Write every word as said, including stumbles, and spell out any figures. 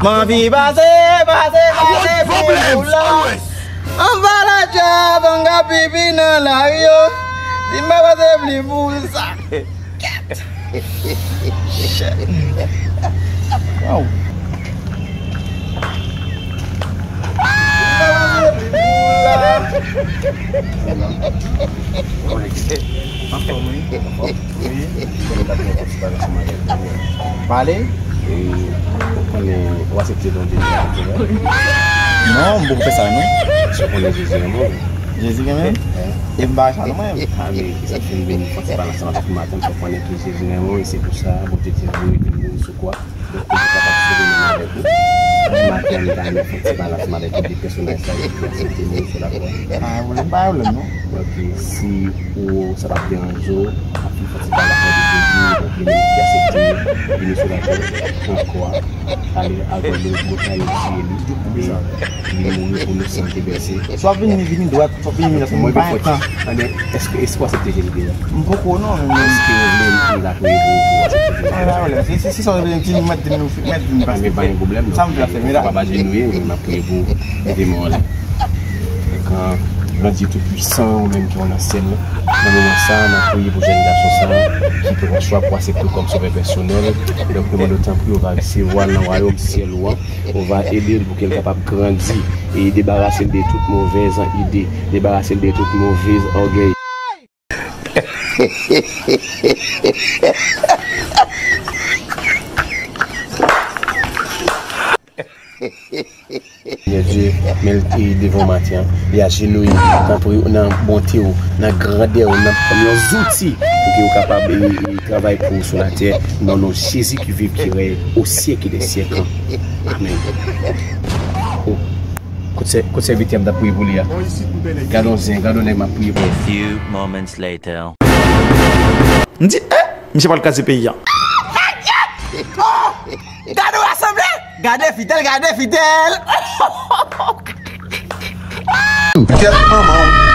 M anvi pase, pase, pase plim pou la. Anba la djab, an ka pipi nan lari yo. Si m pa pase plim pou sa. Kèt. Shit. Wow. Anfòm, wi. Anfòm. Wi. Pale. E, ou konnen, ou aksepte don de Bondye? Non, m poko fè sa, non. Èske ou konnen Jezi renmen w? Jezi renmen m? E m pa sa, non, mwen. A, men, sa fin vin fè ti pale ansanm avèk ou maten, m fè konnen ke Jezi renmen w, e se pou sa, Bondye te voye vin mouri sou kwa. Donk, pou kapab sove nanm avèk ou. Maten an, nou ta renmen fè ti pale ansanm avèk ou de pèsonaj sa yo ki aksepte mouri sou lakwa. Pa gen pwoblèm, pa gen pwoblèm, non. Donk, si ou, sa p ap deranje w, ap fin fè ti pale ansanm de Jezi, donk, li menm ki aksepte vini sou lakwa, pran kwa, ale a Gwadloup, Botayèl, tiye li. Li mouri pou nou san te vèse. Si w ap vini, vini dwat, si w ap vini, vini, paske mwen pa gen tan. Anben, èske, èske w aksepte Jezi deja? M poko, non, men, men. Èske ou vle m, m ka priye pou ou, pou w aksepte Jezi? Anben, pa gen pwoblèm. Si, si, si sa w vle di m, mèt di m, mèt di m, paske pa gen pwoblèm, non. Sa m vle fè, men la. Ou pa ajenouye, men m ap priye pou ou. Mete men w anlè. Donk, an, Bondye Toupisan, ou menm ki nan syèl la, nan moman sa a, n ap priye pou jèn gason sa a, ki pran chwa pou aksepte w kòm sovè pèsonèl. Donk, nou mande w, tanpri, ou va resevwa l nan wayòm syèl ou an. Ou va ede l pou ke l kapab grandi e debarase l de tout movèz ide, debarase l de tout movèz ògèy. Senyè Dye, men l te devan w maten an, li ajenouye, tanpri, nan bonte w, nan grandè w, nan kòm yon zouti pou ke w kapab, e, e, travay pou ou sou latè, nan non Jezi ki viv, ki rèy o syèk dè syèk. Amèn. Oh, kote sè-, kote sèvitè m t ap priye pou li a? Gade yon zen, gade yon nèg m ap priye pou li. A few moments later. M di, eh, misye pral kraze peyi a. Oh! Gade w rasanble! Gade Fidel, gade Fidel! Kèt manman w.